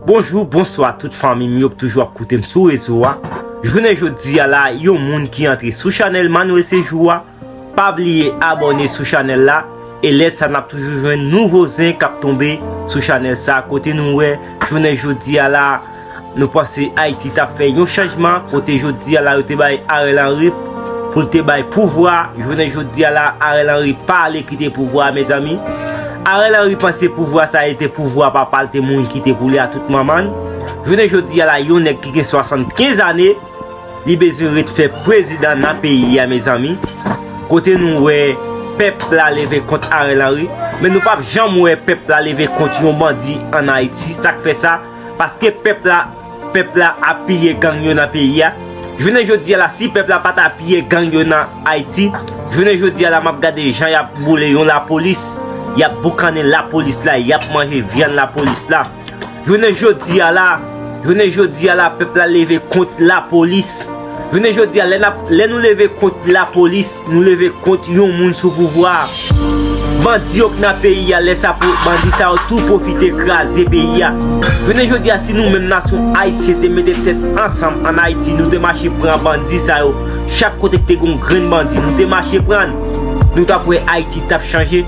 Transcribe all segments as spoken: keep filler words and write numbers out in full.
Bonjou, bonswa tout fanmi m yo k toujou ap koute m sou rezo a. Jounen jodi a la, yon moun ki antre sou chanèl Manuel Séjour a, pa bliye abòne sou chanèl la, e lè sa n ap toujou jwenn nouvo zen k ap tonbe sou chanèl sa, kote nou wè jounen jodi a la, nou panse Ayiti t ap fè yon chanjman, kote jodi a la yo te bay Ariel Henry pou l te bay pouvwa, jounen jodi a la, Ariel Henry pa ale kite pouvwa a, mezanmi. Ariel Henry panse pouvwa sa e te pouvwa papa l te mouri kite pou li a tout manman l. Jounen jodi a la, yon nèg ki gen swasannkenz ane, li bezwen ret fè prezidan nan peyi a, mezanmi. Kote nou wè pèp la leve kont Ariel Henry, men nou p ap janm wè pèp la leve kont yon bandi ann Ayiti. Sa k fè sa? Paske pèp la, pèp la ap piye gang yo nan peyi a. Jounen jodi a la, si pèp la pa ta piye gang yo nan Ayiti, jounen jodi a la, m ap gade jan y ap boule yon lapolis, y ap boukannen lapolis la, y ap manje vyann lapolis la. Jounen jodi a la, jounen jodi a la, pèp la leve kont lapolis. Jounen jodi a, lè n ap, lè nou leve kont lapolis, nou leve kont yon moun sou pouvwa a. Bandi yo k nan peyi a, lè sa pou bandi sa yo tou pwofite kraze peyi a. Jounen jodi a, si nou menm nasyon ayisyen te mete tèt ansanm ann Ayiti, nou te mache pran bandi sa yo, chak kote k te gon grenn bandi, nou te mache pran, nou t ap wè Ayiti t ap chanje.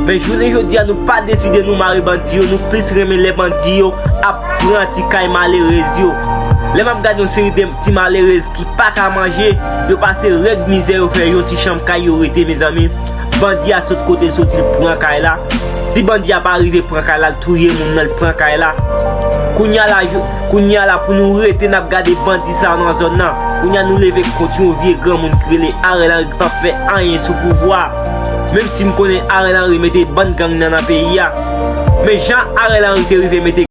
Men jounen jodi a, nou pa deside nou mare bandi yo, nou plis renmen lè bandi yo ap pran ti kay malerèz yo. Lè m ap gade yon seri de ti malerèz ki pa ka manje, yo pase rèd mizè, yo fè yon ti chanm kay yo rete, mezanmi. Bandi a sot kote l soti, l pran kay la. Si bandi a pa rive pran kay la, l touye moun nan, l pran kay la. Kounye a la, jou- kounye a la, pou nou rete n ap gade bandi sa nan zòn nan. Kounye a nou leve kont yon vye granmoun ki rele Ariel Henry ki p ap fè anyen sou pouvwa a. Menm si m konnen Ariel Henry mete bann gang nan nan peyi a. Men jan Ariel Henry te rive mete